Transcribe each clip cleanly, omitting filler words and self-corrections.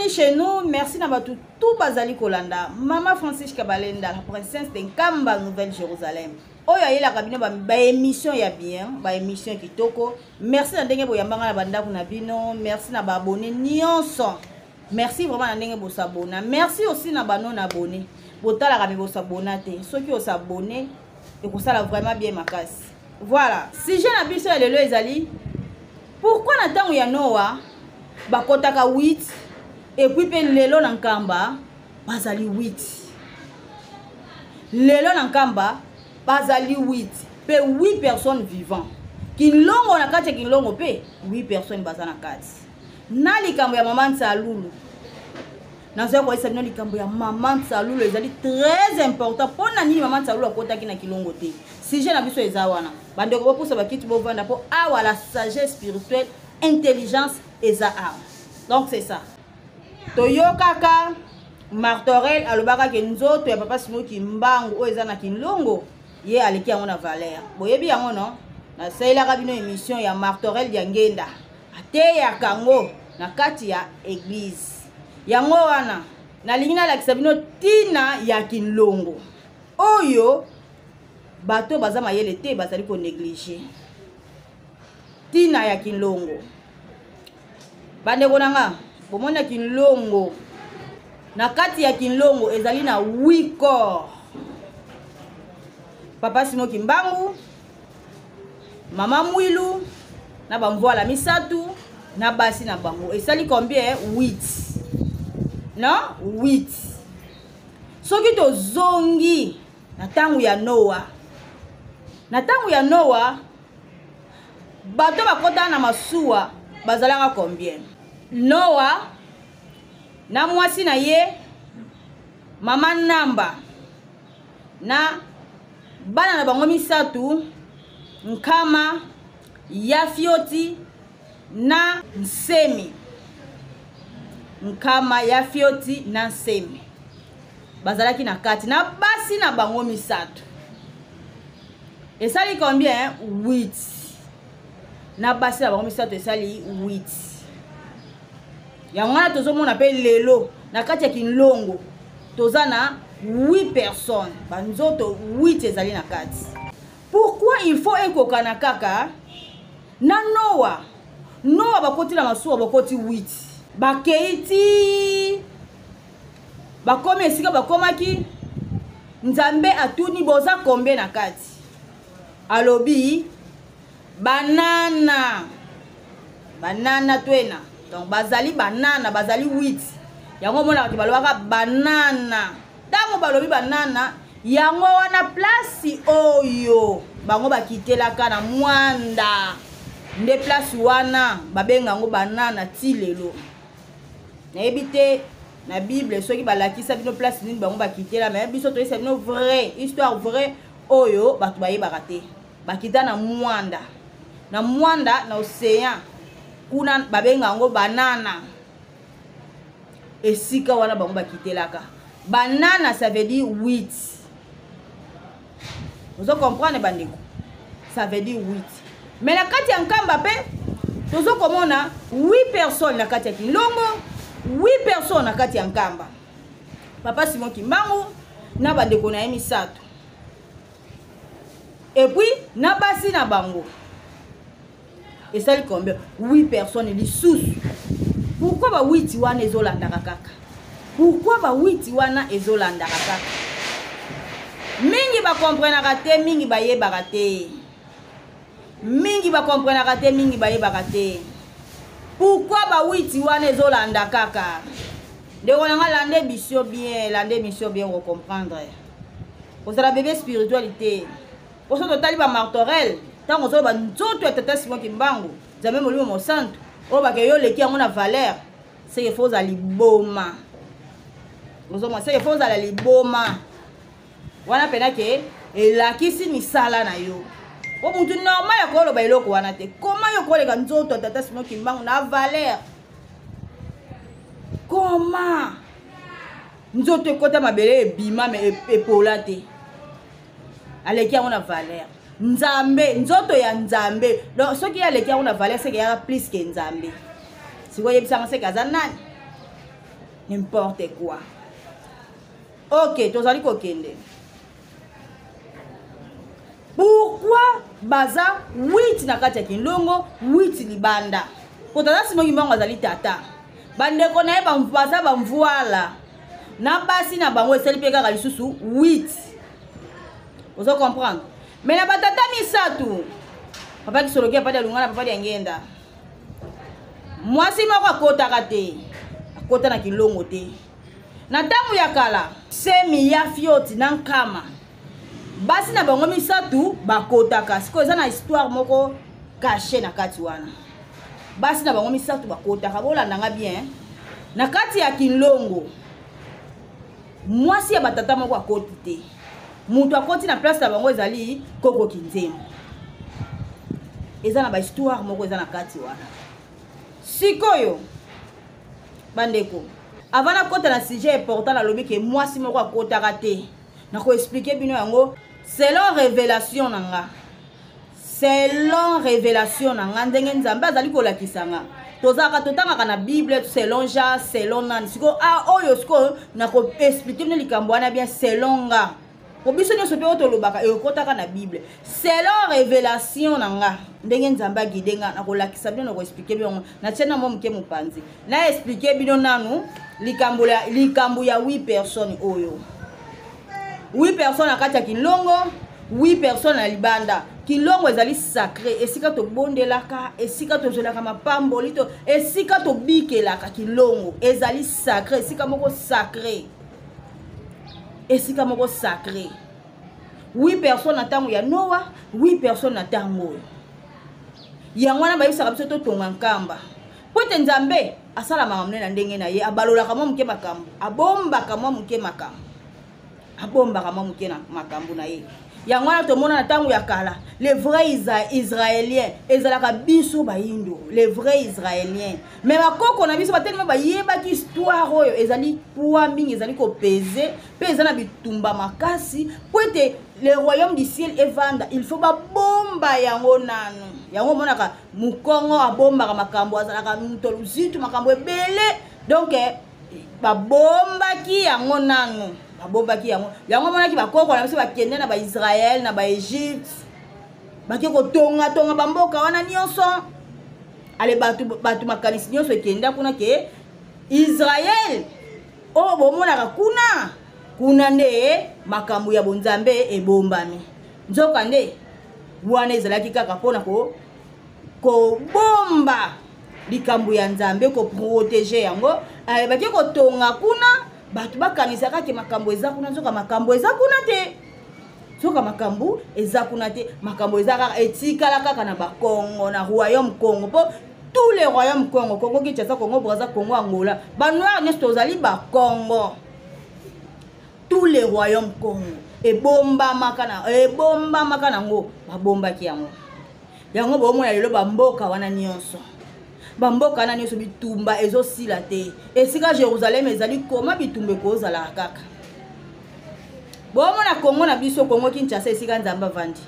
Bienvenue chez nous. Merci na bato tout bazali kolanda. Mama Francis Kabalenda, la princesse de Nkamba, Nouvelle Jérusalem. Oyo ayelaka bino ba, ba émission ya bien, ba émission kitoko. Merci na ndenge boyambanga na bandako na bino. Merci na ba abonnés nyonso. Merci vraiment na ndenge bosabona. Merci aussi na ba non abonnés. Botalaka mais bosabona te. Soki osabonne ekosala vraiment bien makasi. Voilà, sujet na biso ya lelo ezali pourquoi na ntango ya Noa bakotaka 8 et puis mpe lelo na Nkamba bazali 8. Lelo na Nkamba bazali 8 mpe 8 personnes vivant. Kinlongo na kati ya Kinlongo mpe 8 personnes baza na kati. Na likambo ya mama Nsalulu, nazoya koyebisa bino likambo ya mama Nsalulu ezali très important. Mpo na nini mama Nsalulu akotaki na Kilongo te? Sujet na biso eza wana. Bandeko bopusa bakiti bovanda mpo awa la sagesse spirituelle, intelligence eza awa. Donc c'est ça. Toyokaka Martorel alobaka ke nzoto ya papa Simon Kimbangu oyo eza na Kinlongo ye aleki yango na valeur. Boyebi yango non? Nasalelaka bino émission ya Martorel Diangenda, ateyaka yango na kati ya église. Yango wana nalingi nalakisa bino ntina ya Kinlongo oyo bato baza mayele te bazali ko négliger. Ntina ya Kinlongo, bandeko na nga, bomoni na Kinlongo, na kati ya Kinlongo ezali na 8 corps. Papa Simon Kimbangu, mama Mwilu na bamvwala misatu na basi na bango esali combien? 8. Non, 8. Soki tozongi na ntango ya Noa, na ntango ya Noa bato bakotaka na masuwa bazalaka combien? Noa na mwasi na ye mama Namba na bana na bango misatu, Nkama, Yafioti na Nsemi. Nkama, Yafioti na Nsemi bazalaki na kati na basi na bango misato. Esali combien? 8. Na basi na bango misato esali 8. Yango wana tozomona mpe lelo na kati ya Kinlongo toza na 8 personnes, banzoto 8 ezali na kati. Pourquoi il faut ekokana kaka na Noa? Noa bakoti na masuwa, bakoti 8, bakei ti bakomi esika bakomaki. Nzambe atuni boza combien na kati? Alobi banana, banana twena. Donc bazali banana, bazali 8. Yango omonaka ke balobaka banana. Ntango balobi banana, yango wana place oyo bango bakitelaka na mwanda, nde place wana babenga yango banana ti lelo. Nayebi te na Bible soki balakisa bino place nini bango bakitela, mais biso toyebisa bino vrai histoire, vrai oyo bato bayebaka te. Bakita na mwanda, na mwanda na océan kuna babenga yango banana. Esika wana bango bakitelaka banana, ça veut dire 8. Ozo comprendre bandeko? Ça veut dire 8. Mais na kati ya Nkamba mpe tozo komona 8 personnes na kati ya Kinlongo, 8 personnes na kati ya Nkamba. Papa Simon Kimbangu na bandeko na ye misato, et puis na basi na bango esali combien? 8 personnes lisusu. Pourquoi ba 8 wana ezolandaka kaka? Pourquoi ba 8 wana ezolandaka kaka? Mingi bakomprenaka te, mingi bayebaka te, mingi bakomprenaka te, mingi bayebaka te. Pourquoi ba 8 wana ezolanda kaka? Ndeko na nga, landa émission bien, landa émission bien, okocomprendre. Kozala bébé spiritualité. Poso totali ba Martorel, ntango ozoloba nzoto ya tata Simon Kimbangu, Nzambe Molimo Mosantu, oyo bake yo oleki yango na valeur, seke fo ozala liboma. Ozomona, seke fo ozala liboma wana mpena ke elakisi misala na yo. Po mutu normal ya koloba eloko wana te. Koma yo koleka nzoto ya tata Simon Kimbangu na valeur? Koma nzoto ekota mabele ebima me epola te, aleki yango na valeur. Nzambe, nzoto ya Nzambe. Donc soki ye aleki yango na valeur, seke yaka plus ke Nzambe. Sikoyo yebisanga, seke aza nani? N'importe quoi. Ok, tozali kokende. Pourquoi baza 8 na kati ya Kinlongo, 8 libanda? Po tata Simon Kimbangu azali tata. Bandeko na ye baza bamvuala na basi na bango esali mpe kaka lisusu 8. Ozo comprendre? Mais na batata misato, papa Kisoloki, papa Dialungana, papa Diangenda, mwasi moko akotaka te, akota na Kinlongo te. Na ntango ya kala, Semi, Yafioti na Nkama, basi na bango misato bakotaka. Sikoyo eza na histoire moko cache na kati wana. Basi na bango misato bakotaka, bolanda nga bien. Na kati ya Kinlongo, mwasi ya batata moko akoti te. Moto akoti na place na bango ezali Koko Kinzembo. Eza na ba histoire moko eza na kati wana. Sikoyo bandeko, avant nakota na sujet important, nalobi ke mwasi moko akotaka te. Nakoexplike bino yango selon révélation na nga. Selon révélation na nga, ndenge Nzambe azali kolakisa nga. Tozalaka totangaka na Bible selon Jean, selon nani. Sikoyo, oyo sikoyo nakoexplike bino likambo wana bien selon nga. Po biso nyonso mpe oyo tolobaka ekotaka na Bible. Selon révélation na nga, ndenge Nzambe aguide nga, nakolakisa bino, nakoexplike bino yango. Natie na mwa moke mopanzi. Na explike bino nanu likambo ya 8 personnes oyo. 8 personnes na kati ya Kinlongo, 8 personnes na libanda. Kinlongo ezali sacré, esika tobondelaka, esika tozwelaka mapamboli, esika tobikelaka. Kinlongo ezali sacré, esika moko sacré. Esika moko sacré. 8 personnes na ntango ya Noa, 8 personnes na ntango oyo. Yango wana bayebisaka biso totonga nkamba. Po ete Nzambe asalamaka monene na ndenge na ye, abalolaka mwa moke makambo, abombaka mwa moke makambo. Abombaka mwa moke na makambo na ye. Yango wana tomona na ntango ya kala, les vrais Israéliens ezalaka biso bayindo, les vrais Israéliens. Mais bakoko na biso batelema bayebaki histoire oyo ezali poids mingi, ezali kopese pe eza na bitumba makasi, po ete le royaume du ciel evanda, il faut babomba yango nanu. Yango omonaka mokongo abombaka makambo, azalaka moto luzitu, makambo ebele. Donc babombaki yango nanu, babombaki yango. Yango omonaki bakoko na biso bakende na ba-Israël, na ba-Égypte, bake kotonga-tonga bamboka wana nyonso. Ale bato makanisi nyonso ekenda kuna ke Israël oyo bomonaka kuna, kuna nde makambo ya bonzambe ebombami. Nzoka nde wana ezalaki kaka mpona kobomba likambo ya Nzambe, koprotege yango. Bake kotonga kuna, bato bakanisaka ke makambo eza kuna, nzoka makambo eza kuna te. Nzoka makambo eza kuna te, makambo eza kaka etikala kaka na Bakongo, na royaume Congo. Po tous les royaumes Congo, Congo Kinshasa, Congo Brazza, Congo Angola, ba noir nyonso tozali Bakongo. Tous les royaumes Congo ebombamaka nango, babombaki yango. Yango bomona lelo bamboka wana nyonso, bamboka wana nyonso bitumba ezosila te. Esika Jérusalem ezali koma bitumba ekozalaka kaka. Bomona Congo na biso, Congo Kinshasa, esika Nzambe avandi.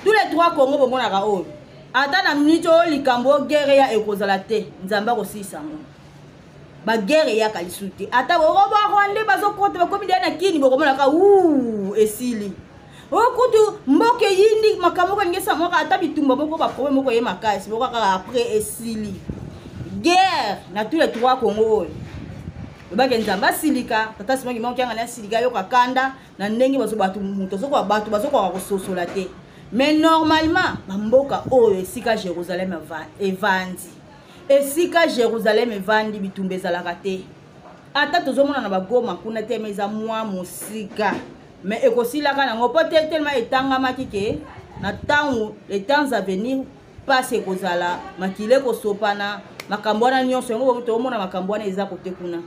Tous les trois Congo bomonaka oyo. Ata na minute oyo likambo oyo guerre ya ekozala te, Nzambe akosilisa yango. Ba guerre eyaka lisusu te. Ata bo ba Rwandais bazokota, bakomi deya na Kini, bokomonaka, ouh, esili. Oyo kutu mboka eyindi, makambo moko elingi esala moko, ata bitumba moko, ba problème moko eye makasi, moko kaka après esili. Guerre na tous les trois Congo oyo. Lobaki Nzambe asilika, tata Simon Kimbangu Kiangani asilika, ayoka kanda na ndenge bazo bato, moto azokoka, bato bazokoka kososola te. Mais normalement, ba mboka oyo esika Jérusalem evandi, esika Jérusalem evandi, bitumba ezalaka te. Ata tozomona na bagoma kuna te, mais eza mwa mosika. Mais ekosilaka nango po te, tellement etangamaki ke na ntango, les temps à venir, pasi ekozala, makila ekosopana, makambo wana nyonso. Yango tomona makambo wana eza kote kuna.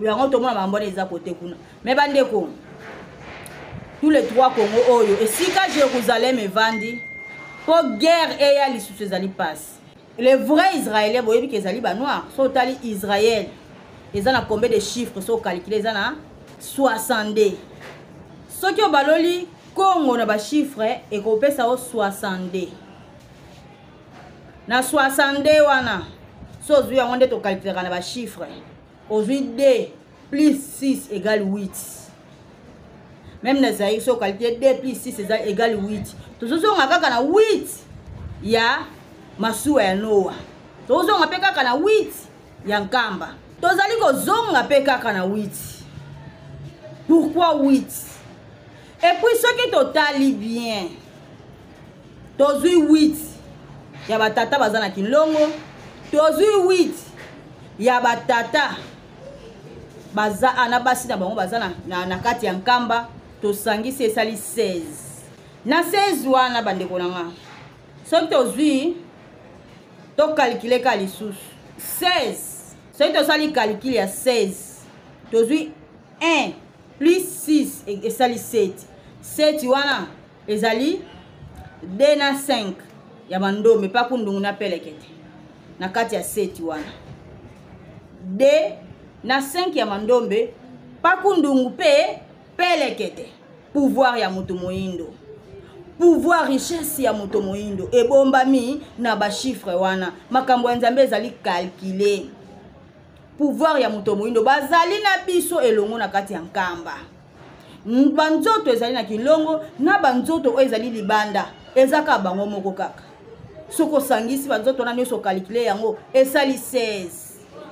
Yango tomona makambo wana eza kote kuna. Mais bandeko, tous les trois Congo oyo esika Jérusalem evandi, po guerre eya lisusu ezali pasi. Les vrais Israéliens, boyebi ke ezali ba noirs. So otali Israël, eza na combien de chiffres? So calculer, eza na 62. Soki obaloli Congo na ba chiffres, ekopesa yo 62. Na 62 wana, so ozwi yango nde tokalkulaka na ba chiffres. Ozwi 2 plus 6 égale 8. Même na Zaïre so qualité 2 plus 6 eza égale 8. Tozozonga kaka na 8 ya masuwa ya Noa. Tozozonga mpe kaka na 8 ya Nkamba. Tozali kozonga mpe kaka na 8. Pourquoi 8? Et puis soki totali bien, tozwi 8 ya batata baza na Kinlongo, tozwi 8 ya batata baza ana basi na bango baza na kati ya Nkamba, tosangisi esali 16. Na 16 wana bandeko na nga, soki tozwi tokalkile ka lisusu 16, soki tosali calcul ya 16, tozwi 1 plus 6 esali 7. 7 wana ezali 2 na 5 ya bandombe pa kundungu na pelekete na kati ya 7 wana. 2 na 5 ya mandombe pa kundungu pe pelekete. Pouvoir ya moto moyindo, pouvoir richesse ya moto moyindo ebombami na ba chiffre wana. Makambo ya Nzambe ezali calculé. Pouvoir ya moto moyindo bazali na biso elongo na kati ya Nkamba. Banzoto ezali na Kinlongo na banzoto oyo ezali libanda eza kaka bango moko kaka. Soki osangisi banzoto wana nyonso okalikile yango esali 16.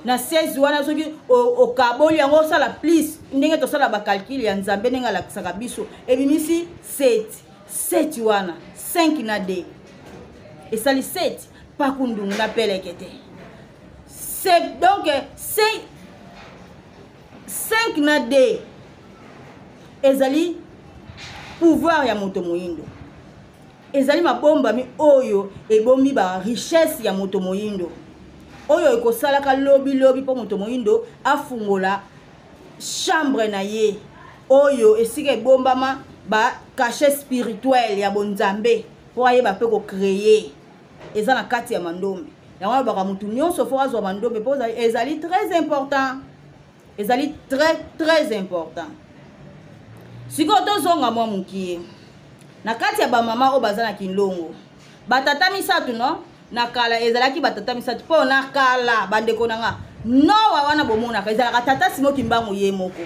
Na 16 wana soki okaboli yango osala plus ndenge tosala ba calcul ya Nzambe ndenge alakisaka biso ebimisi 7. 7 wana 5 na 2 esali 7 pakundungu na pelekete. C'est donc 5 na 2 ezali pouvoir ya moto moyindo. Ezali mabombami oyo ebombi ba richesse ya moto moyindo oyo ekosalaka lobi lobi mpo moto moyindo afungola chambre na ye oyo esika ebombama ba cachet spirituel ya bonzambe mpo ayeba mpe kocreye. Eza na kati ya mandombe. Yango alobaka motu nyonso fo azwa mandombe mpo ezali très important. Ezali très très important. Sikoyo tozonga mwa mokie na kati ya bamama oyo baza na Kinlongo, batata misato no na kala ezalaki batata misato mpo na kala bandeko na nga Noa wana bomonaka ezalaka tata Simo Kimbangu ye moko,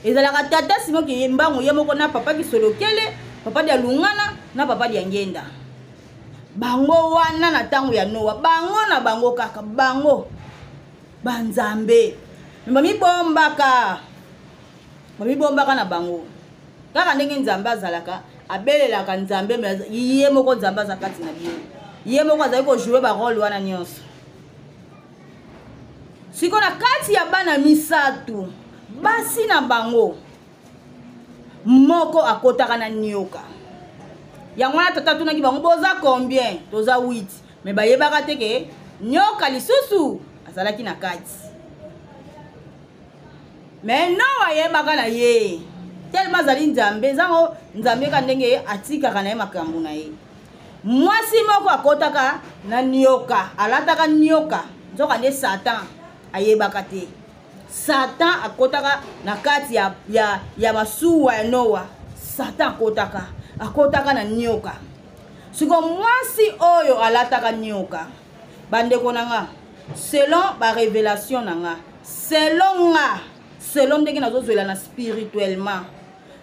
ezalaka tata Simo Kimbangu ye moko na papa Kisolokele, papa dia Lungana na papa dia Ngenda. Bango wana na ntango ya Noa, bango na bango kaka bango banzambe bamibombaka, bamibombaka na bango kaka ndenge Nzambe azalaka, abelelaka Nzambe, mais ye moko Nzambe aza kati na bino, ye moko azali kojouer ba rôle wana nyonso. Sikoyo na kati ya bana misato, basi na bango moko akotaka na nioka. Yango wana tata atunaki bango boza combien? Toza 8. Mais bayebaka te ke nioka lisusu azalaki na kati. Mais Noa ayebaka na ye tellement azali Nzambe, zango Nzambe ka ndenge atikaka na ye makambo na ye. Mwasi moko akotaka na nioka, alataka nioka, nzoka nde Satan ayebaka te. Satan akotaka na kati ya masuwa ya Noa. Satan akotaka na nioka. Siko mwasi oyo alataka nioka, bandeko na nga, selon ba révélation na nga, selon nga, selon ndenge nazozwela na spirituellement,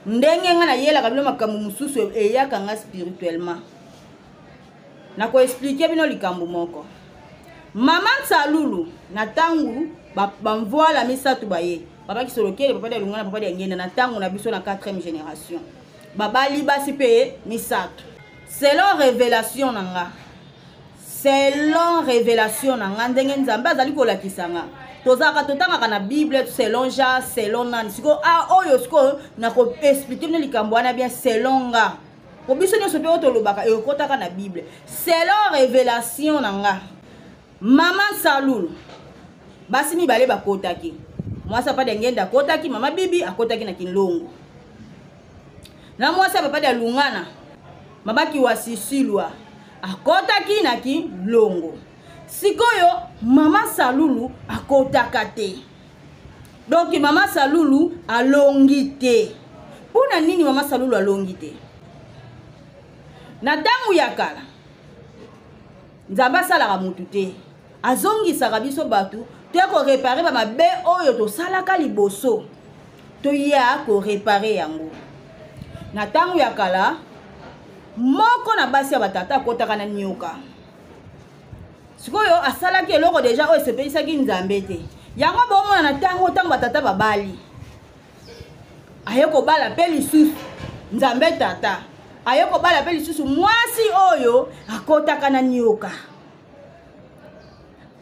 ndenge nga nayelaka bino makambo mosusu eyaka nga spirituellement. Nakoexplike bino likambo moko. Mama Nsalulu na tangu bamvoila misato baye, papa Kisolokele, papa dia Lungana, papa dia Ngenda, na tangu na biso na 4e génération babali basi pe misato. Selon révélation na nga, selon révélation na nga ndenge Nzambe azali kolakisa nga, tozalaka totangaka na Bible selon Jean, selon nani. Sikoyo, oyo sikoyo nako expliquer bino likambo wana bien selon nga. Po biso nyonso mpe oyo tolobaka ekotaka na Bible. Selon révélation na nga, Mama Nsalulu, basi mibale bakotaki. Mwasi ya papa dia Ngenda akotaki, Mama Bibi akotaki na Kinlongo. Na mwasi ya papa dia Lungana, Mama Kiwasisilwa akotaki na Kinlongo. Sikoyo Mama Salulu akotaka te. Donc Mama Salulu alongi te. Mpona nini Mama Salulu alongi te? Na ntango ya kala, Nzambe asalaka mutu te. Azongisaka biso bato, Toya korepare bamabe oyo tosalaka liboso, toya korepare yango. Na ntango ya kala, moko na basi ya batata akotaka na nyoka. Sikoyo asalaki eloko deja oyo esepelisaki Nzambe te. Yango bomona na ntango ntango batata babali, aye kobala mpe lisusu Nzambe tata aye kobala mpe lisusu mwasi oyo akotaka na nyoka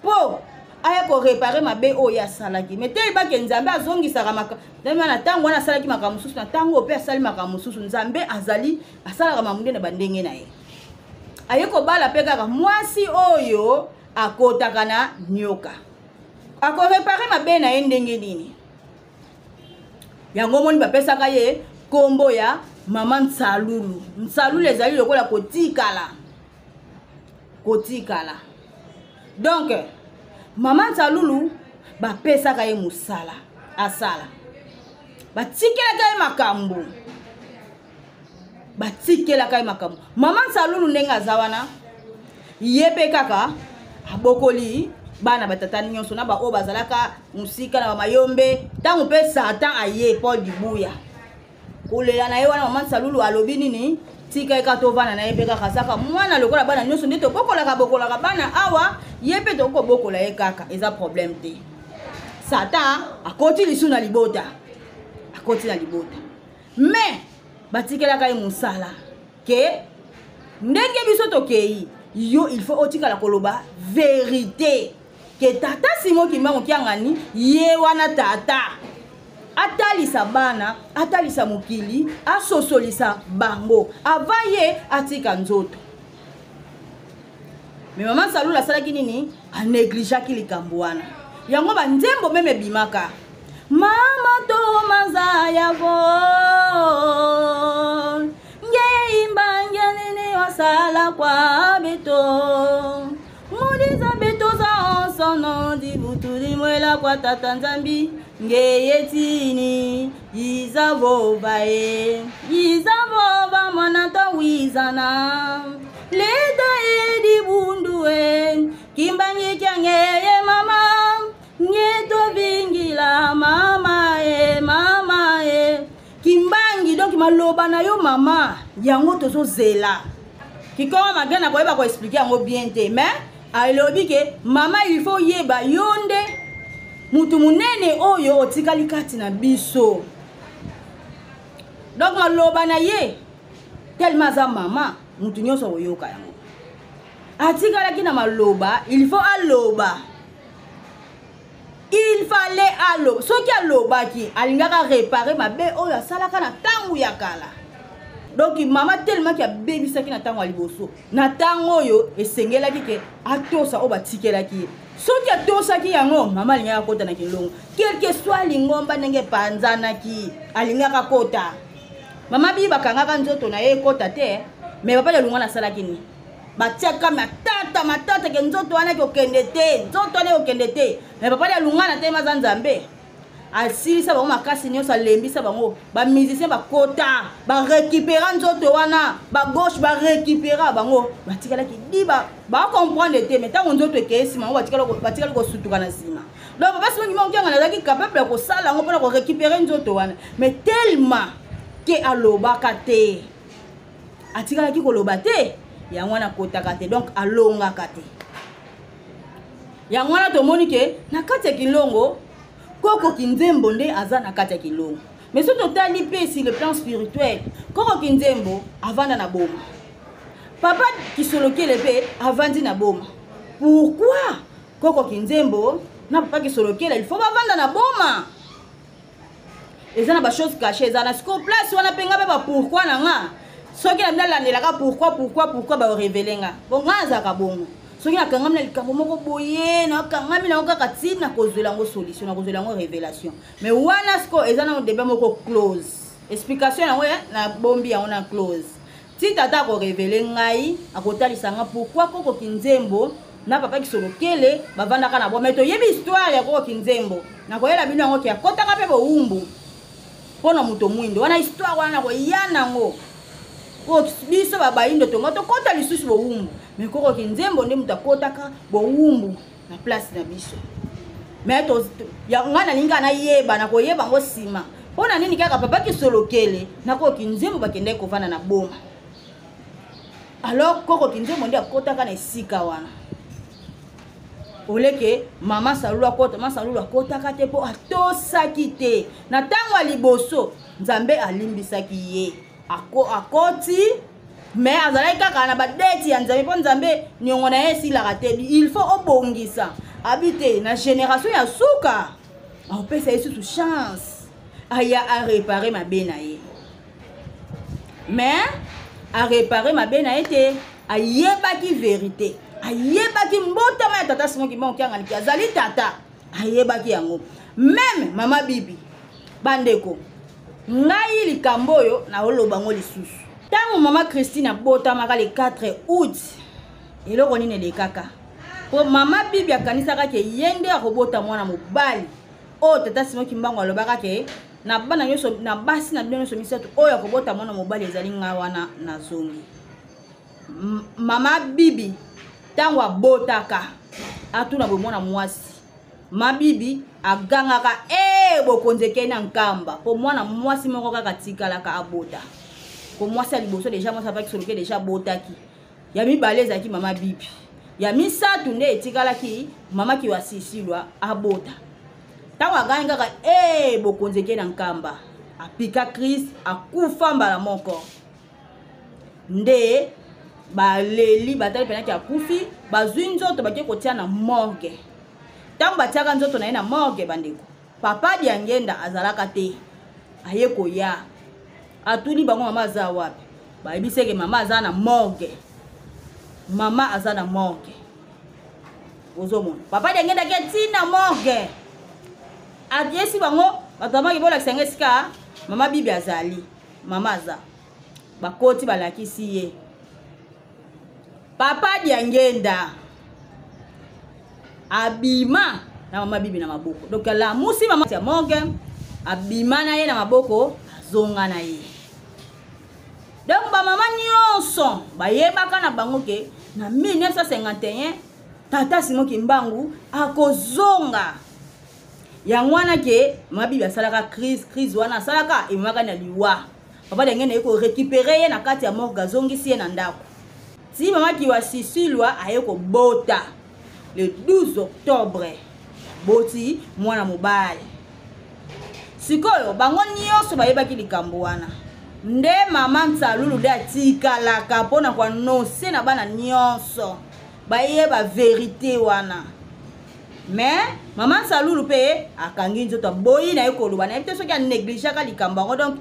mpo aya korepare mabe oyo asalaki. Me teyebake Nzambe azongisaka na ntango wana asalaki makambo mosusu, na ntango oyo mpe asali makambo mosusu. Nzambe azali asalaka makambo nde na bandenge na ye. Aye kobala mpe kaka mwasi oyo akotaka na nyoka, akorepare mabe na ye ndenge nini? Yango omoni bapesaka ye nkombo ya mama Nsalulu. Nsalulu ezali lokola kotikala, kotikala. Donc mama Nsalulu bapesaka ye mosala asala, batikelaka ye makambo, batikelaka ye makambo. Mama Nsalulu ndenge aza wana, ye mpe kaka abokoli bana batata nyonso na baoyo bazalaka mosika na bamayombe. Ntango mpe Satan aye, Paul Dibuya kolela na ye wana, mama Nsalulu alobi nini? Tika ye kaka, tovanda na ye mpe kaka, azaka mwana lokola bana nyonso nde tobokolaka bokolaka bana awa, ye mpe tokoki kobokola ye kaka, eza problème te. Satan akoti lisu na libota, akoti na libota, mais batikelaka ye mosala ke ndenge biso tokei, yo il faut otikala koloba vérité ke tata Simon Kimbangu Kiangani ye wana tata atalisa bana, atalisa mokili, asosolisa bango avant ye atika nzoto. Me mama Nsalula asalaki nini? Anegligeaki likambo wana. Yango banzembo meme ebimaka, mama tomaza yavo ngeimba ngenini osala kwa beto mudiza beto za onsono dibutu limwela kwa tata Nzambi ngeyetini yizavova ye yizavova mwana to wizana leta edibundu e kimbangi kyangeye mama ngetobingila mama e mama e Kimbangi. Donc maloba na yo mama, yango tozozela. Kikongo malgré na koyeba koexplike yango bien te, mais alobi ke mama il faut yeba yo nde mutu monene oyo otikali kati na biso. Donc maloba na ye tellement aza mama, mutu nyonso akoyoka yango. Atikalaki na maloba, il faut aloba, il fallait aloba. Soki alobaki, alingaka réparer mabe oyo asalaka na ntango ya kala. Donc mama tellement ki abebisaki na ntango ya liboso, na ntango oyo esengelaki ke atosa oyo batikelaki ye. Soki atosaki yango, mama alingaki akota na kilongo, quelque soit lingomba ndenge epanzanaki, alingaki akota. Mama bi bakangaka nzoto na ye ekota te, mais papa Lelungwana asalaki nini? Batiaka matata matata ke nzoto wana ekokende te, nzoto wana ekokende te. Mais papa Lelungwana te, aza Nzambe, asilisa bango makasi nyonso, alembisa bango. Bamusicien bakota, barécupéra nzoto wana, bagauche barécupéra bango, batikalaki di bacomprendre te. Mais ntango nzoto ekeye nsima, bango batikali kosutuka na nsima. Donc papa Simon Kimbangu Kiangani azalaki capable ya kosala yango mpona korécupérer nzoto wana, mais tellement ke alobaka te, atikalaki koloba te, yango wana akotaka te, donc alongaka te. Yango wana tomoni ke na kati ya kilongo, koko Kinzembo nde aza na kati ya kilongo. Mais soki totali mpe sur le plan spirituel, koko Kinzembo avanda na boma, papa Kisolokele mpe avandi na boma. Pourquoi koko Kinzembo na papa Kisolokele il faut bavanda na boma? Eza na bachose caché, eza na sikoyo place wana mpe nga mpe bapourquoi na nga, soki na nalandelaka pourquoi pourquoi pourquoi, baorevele nga. Bon, nga azalaka bongo, soki nakangami na likambo moko boye, nakangami nango kaka ntina kozwela yango solution, nakozwela yango révélation. Mais wana sikoyo eza nano débat moko close, explication yango nabombi yango na close ti tata akorevele ngai, akotalisa nga pourquoi koko Kinzembo na papa Kisolokele bavandaka na bwa. Mais toyebi histoire ya koko Kinzembo, nakoyela bino yango ke akotaka mpe bowumbu mpo na moto mwindo wana. Histoire wana nakoya nango, po biso babayindo tonga tokɔta lisusu bowumbu, mais koko Kinzembo nde moto akɔtaka bowumbu na place na biso. Mais ngai nalingi kaka nayeba, nakoyeba yango nsima. Mpo na nini kaka papa Kisolokele na koko Kinzembo bakendaki kovanda na Boma? Alors koko Kinzembo nde akotaka na esika wana, oleke mama Salulu akota. Mama Salulu akotaka te mpo atosaki te na ntango ya liboso. Nzambe alimbisaki ye, akoti, mais azalaki kaka na badeti ya Nzambe, mpo Nzambe niongo na ye esilaka te. Il faut obongisa abi te na génération ya suka, akopesa ye susu chance aya arépare mabe na ye. Mais arépare mabe na ye te. Ayebaki vérité, ayebaki mbotama ya tata Simon Kimbangu Kiangani azali tata, ayebaki yango. Même mama Bibi, bandeko, ngai likambo oyo naoloba yango lisusu. Ntango mama Christine abotamaka le 4 août, eloko nini elekaka? Mpo mama Bibi akanisaka ke ye nde akobota mwana mobali oyo tata Simon Kimbangu alobaka ke na bana nyonso, na basi na bino nyonso misato, oyo akobota mwana mobali ezali ngai. Wana nazongi. Mama Bibi ntango abotaka, atuna boye mwana mwasi, Mabibi agangaka e bokonzi ekei na Nkamba, mpo mwana mwasi moko kaka tikalaka abota. Mpo mwasi ya liboso déjà, mwasi apaki soloke déjà abotaki, ya mibale ezalaki mama Bibi, ya misato nde etikalaki mama Kiwasisilwa abota. Ntango agangi kaka e bokonzi ekei na Nkamba, apika crise, akufa mbala moko. Nde baleli, batali mpenaki akufi, bazwi nzoto, bake kotia na morgue. Ntango batiaka nzoto na ye na morgue, bandeko, papa Diangenda azalaka te. Aye koya, atuni bango: "Mama aza wapi?" Bayebisi eke mama aza na morgue, mama aza na morgue. Ozomona papa Diangenda ke ntina morgue, ayesi bango bato bamaki: "Bolakisa yango esika mama Bibi azali." Mama aza, bakoti, balakisi ye. Papa Diangenda abima na mama Bibi na maboko. Donc alamusi mama ya morgue, abima na ye na maboko, azonga na ye. Donc bamama nyonso bayebaka na bango ke na 1951 tata Simon Kimbangu akozonga. Yango wana ke mama Bibi asalaka crise. Crise wana asalaka ememaka na liwa. Papa Ndenge naye korécupérer ye na kati ya morgue, azongisi ye na ndako ti mama Kiwa Sisilwa aye kobota le 12 octobre, boti mwana mobali. Sikoyo bango nyonso bayebaki likambo wana. Nde mama Nsalulu nde atikalaka mpona koannoncer na bana nyonso bayeba vérité wana. Mais mama Nsalulu mpe akangi nzoto, aboyi na ye koloba. Nayebi te soki anégligeaka likambo yango. Donc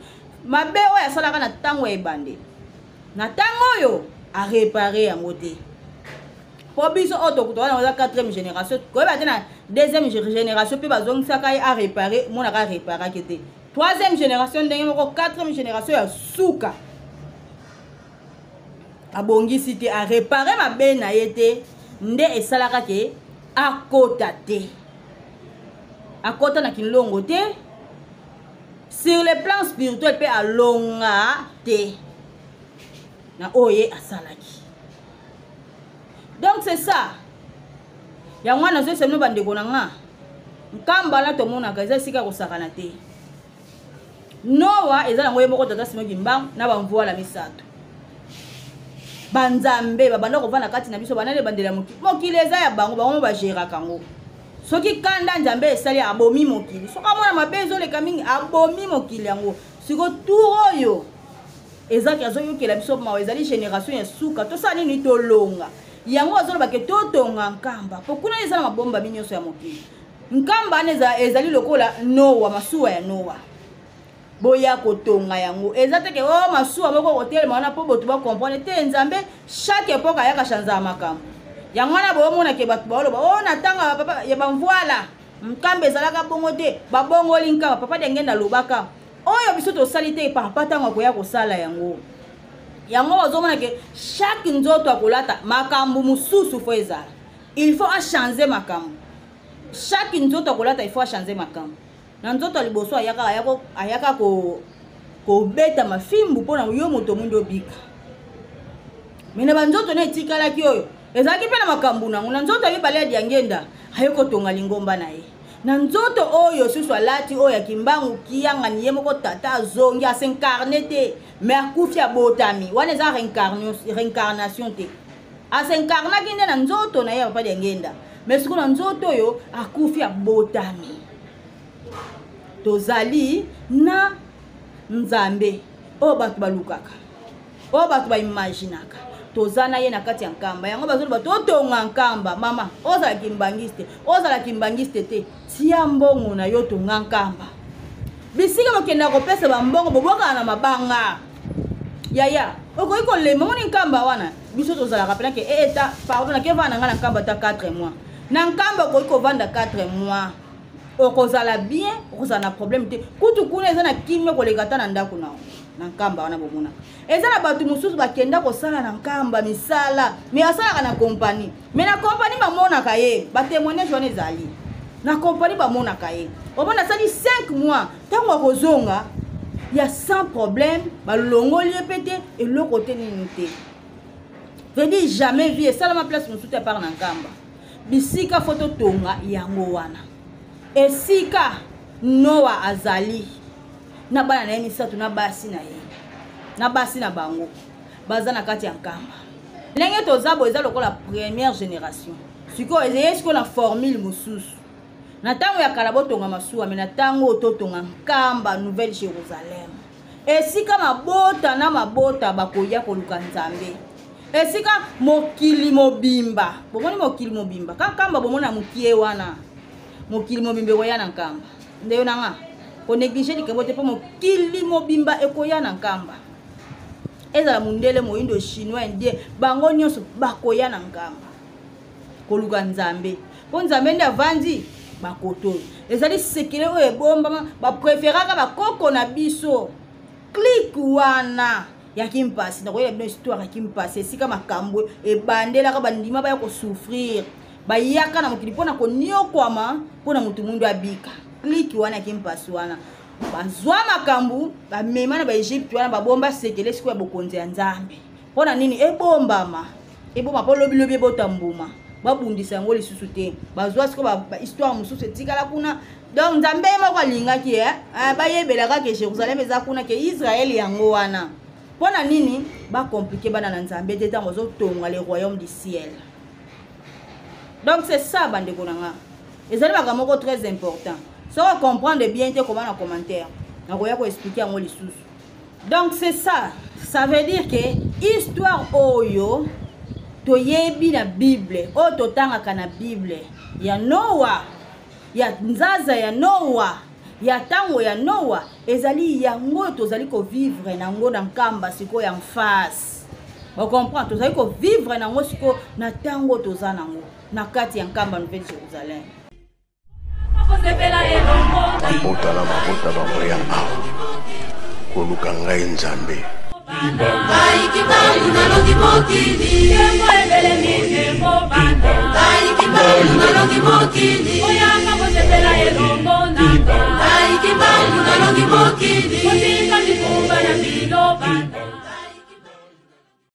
mabe oyo asalaka na ntango ya ebandeli, na ntango oyo arépare yango te. Mpo biso oyo tokuta wana eza 4e génération, koyeba te. Na deuxième génération mpe bazongisaka ye arépare, monaka aréparaki te. Troisième génération ndenge moko, quatrième génération ya suka abongisi te, arépare mabe na ye te. Nde esalaka ke akota te, akota na kinlongo te. Sur le plan spirituel mpe alonga te na oyo ye asalaki. Donc c'est ça. Yango wana nazoyesa bino, bandeko na nga, Nkamba na tomonaka eza esika kosakana te. Noa eza nango ye moko tata Simon Kimbangu na bamvuala misato, banzambe babanda kovanda kati na biso. Banani ebandela ya mokili? Mokili eza ya bango, bango mo bagéraka yango. Soki kanda Nzambe esali, abomi mokili. Soki amona mabe ezoleka mingi, abomi mokili yango. Siko tour oyo ezaki azoyokela biso mawa, ezali génération ya suka. Tosala nini? Tolonga yango. Azoloba ke totonga Nkamba, po kuna eza na mabombami nyonso ya mokili. Nkamba wana ezali lokola Noa, masuwa ya Noa. Boya kotonga yango. Eza te ke o oh, masuwa moko kotelema wana mpo boto bacomprendre te. Nzambe chaque époque ayaka chanzaka makambo. Yango wana boomona ke bato baoloba o oh, na ntango ya bamvwala Nkamba ezalaka bongo te, babongoli Nkamba. Papa Ndenge nalobaka oyo biso tosali te, papa ntango akoya kosala yango. Yango bazomona ke chaque nzoto akolata makambo mosusu, faut ezala, il faut achange makambo. Chaque nzoto akolata, il faut achange makambo. Na nzoto ya liboso ayaka, ayaka kobeta mafimbu mpona yo moto mwindi obika. Me na banzoto na etikalaki oyo ezalaki mpe na makambo nango. Na nzoto ya mibale ya Diangenda, aye kotonga lingomba na ye. Na nzoto oyo susu alati oyo ya Kimbangu Kiangani, ye moko tata azongi, as'incarne te, mais akufi abotami. Wana eza réincarnation te, as'incarnaki nde na nzoto na ye ya Papa Diangenda, mais sikoyo na nzoto oyo akufi abotami. Tozali na Nzambe oyo bato balukaka, oyo bato baimaginaka, toza na ye na kati ya Nkamba. Yango bazoloba totonga Nkamba. Mama, ozala kimbangiste, ozala kimbangiste te, tia mbongo na yo, tonga Nkamba. Bisika bokenda kopesa bambongo, bobwakaka na mabanga. Yaya, okoki kolemba. Moni Nkamba wana, biso tozalaka mpena ke eta pardon, nake vanda na ngai na Nkamba ata 4 mois. Na Nkamba okoki kovanda 4 mois, okozala bien, okozala na problème te. Kutu kuna eza na kimia koleka ata na ndako na na Nkamba wana. Bomonaka eza na bato mosusu bakenda kosala na Nkamba misala, mais asalaka na kompani, mais na kompani bamonaka ye. Batémoignage wana ezali na kompani, bamonaka ye. Omona asali 5 mois, ntango akozonga ya sans problème, balongoli ye mpe te, eloko te, nini te. Veut dire jamais vu esalama place mosusu te à part na Nkamba. Bisika fo totonga yango wana, esika Noa azali na bana na ye misato, na basi na ye, na basi na bango, baza na kati ya Nkamba. Ndenge toza boye, eza lokola première génération. Sikoyo ezeye sikoyo na formule mosusu. Na ntango ya kala botonga masuwa, mais na ntango oyo totonga Nkamba, Nouvelle Jérusalem, esika mabota na mabota bakoya koluka Nzambe, esika mokili mobimba. Bomoni mokili mobimba ka Nkamba, bomoni na mokie wana, mokili mobimba ekoya na Nkamba. Ndeyo na nga, konéglige likambo te, mpo mokili mobimba ekoya na Nkamba. Ezala mondele, moyindo, chinois, indien, bango nyonso bakoya na Nkamba koluka Nzambe, mpo Nzambe nde avandi bakoto oyo ezali sekele oyo ebombama. Bapréféraka bakoko na biso clique wana ya Kimpasi. Nakoyela bino histoire ya Kimpasi, esika makambo ebandelaka. Bandima baya kosouffrir, bayaka na mokili mpona koniokwama, mpona motu mundu abika. Clique wana ya Kimpasi wana bazwa makambo, bamema na Baegypte wana, babomba sekele sikoyo ya bokonzi ya Nzambe. Mpo na nini ebombama? Eboma mpo lobilobi ebota mbuma, babundisa yango lisusu te. Bazwa sikoyo bahistoire mosusu etikala kuna. Donc Nzambe ye moko alingaki bayebela kaka Jérusalem eza kuna, ke Israele yango wana. Mpo na nini bacompliquer bana na Nzambe te ntango bazotonga le royaume du ciel? Donc c'est ça, bandeko na nga, ezali makambo moko très important. Soki comprendre bien te, koma na commentaire, nakoya koexpliquer yango lisusu. Donc c'est ça, ça veut dire que histoire oyo toyebi na Bible, oyo totangaka na Bible ya Noa, ya nzaza ya Noa, ya ntango ya Noa, ezali yango oyo tozali kovivre nango na Nkamba sikoyo ya face. Bocomprendre, tozali kovivre nango sikoyo na ntango toza nango na kati ya Nkamba, Nouvelle Jérusalem. Mabota na mabota bakoya awa koluka ngai Nzambe. Ngai Kimbangu nalongi mokili, ngai Kimbangu nalongi mokili, ngai Kimbangu nalongi mokili.